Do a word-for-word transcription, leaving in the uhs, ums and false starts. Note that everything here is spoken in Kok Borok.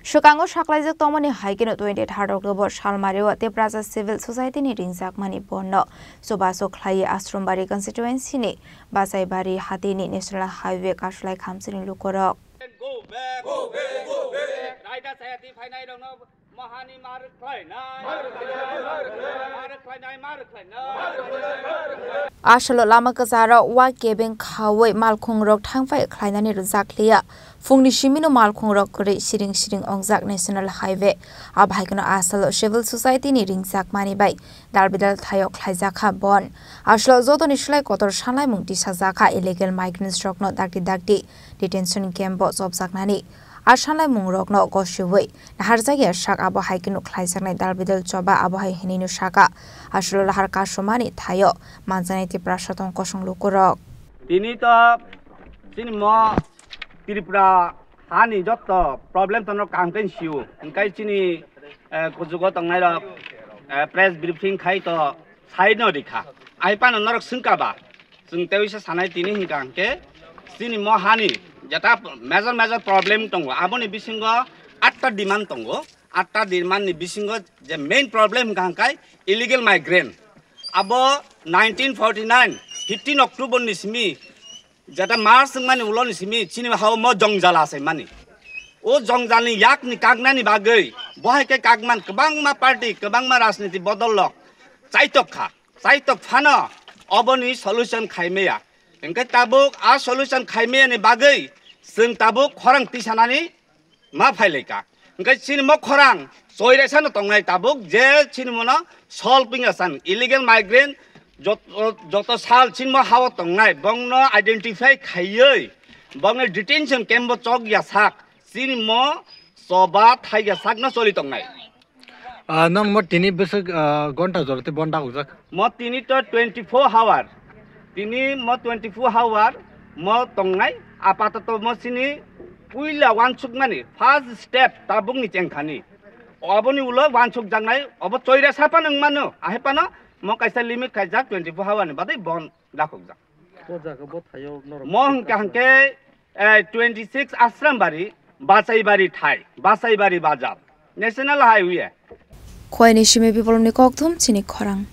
Swkango saklaijak tongmani hai kheno twenty third October salmario Tiprasa Civil Society ni ringjakmani bonno chubachu khlaiwi Ashrombari constituency ni Basaibari hatini National Highway kasulai khamsini lukorok. Go back. Go back. Go back. Raida Sayati phainai rokno Mohani mar khlainai. Mar khlainai, mar khlainai. Asolo lama kwcharo wa kebeng khawi malkhungrok thangphai khlainani rwjakliya. Phungni simino malkhungrok kwrwi siring siring ongjak National Highway. Abo hai kheno asolo Civil Society ni ringjakmani bai dalbidal thaio khlaijakha bon. Asolo jotoni slai kotor sanlaimung tisajakha illegal migrants rokno dakti dakti detention camp bo chopjaknani. A sanlaimungrokno gosiwi naharjakya sak abo hai kheno khlaijaknai dalbidal choba abo hai hinwino saka. Asolo lahar kasumani thaio manjaknai Tiprasa tong kosong lukurok. Tini to chini mo Tripura hani jotto problem tono kaham khe sio. Hingkai chini, eh, kujugo tongnai rok, eh, press briefing khai to sai no rikha. Ai pano norok singka ba. Chwng tei wisa sanai tini hingka hingke chini mo hani jeta major major problem tongo. Aboni bisingo atta demand tongo. Atta demand ni bisingo je main problem hingka hingkai illegal migrant. Abo nineteen forty nine, fifteen October ni simi jeta March wngmani ulo ni simi chini hao mo jongjal asai mani. O jongjal ni yak ni kaknani bagwi bo hai khe kakman kwbangma party, kwbangma rajniti bodol rok chaitok kha. Chaitok phano oboni solution khaimaya. Hingke tabuk a solution khaimaya ni bagwi chwng tabuk khorang tisanani ma phailaika. Hingke chini mo khorang choiresa no tongnai tabuk je chini mono sol pingya san illegal migrant jot-, joto sal chini mo hao tongnai bongno identify khaiwi bongno detention camp bo chok ya sak chini mo choba thaiya sak no choli tongnai. Ah, nang mo tini bwswk, ah, gonta jora tei bon dakhokjak? Mo tini to twenty four hour. Tini mo twenty four hour mo tongnai. Apatoto mo sini puila wansukmani first step tabukni chengkhani. Oboni ulo wansukjaknai, obo choira sapan wngmano, ahaipano mo kaisa limit khaijak twenty four hour ni badai bon dakhokjak. O jaga bo thaio norok Mo hingka hingke, eh, twenty six Ashram Bari, Basaibari thai, Basaibari bazar, National Highway. Khoini simi bibolni kokthum chini khorang.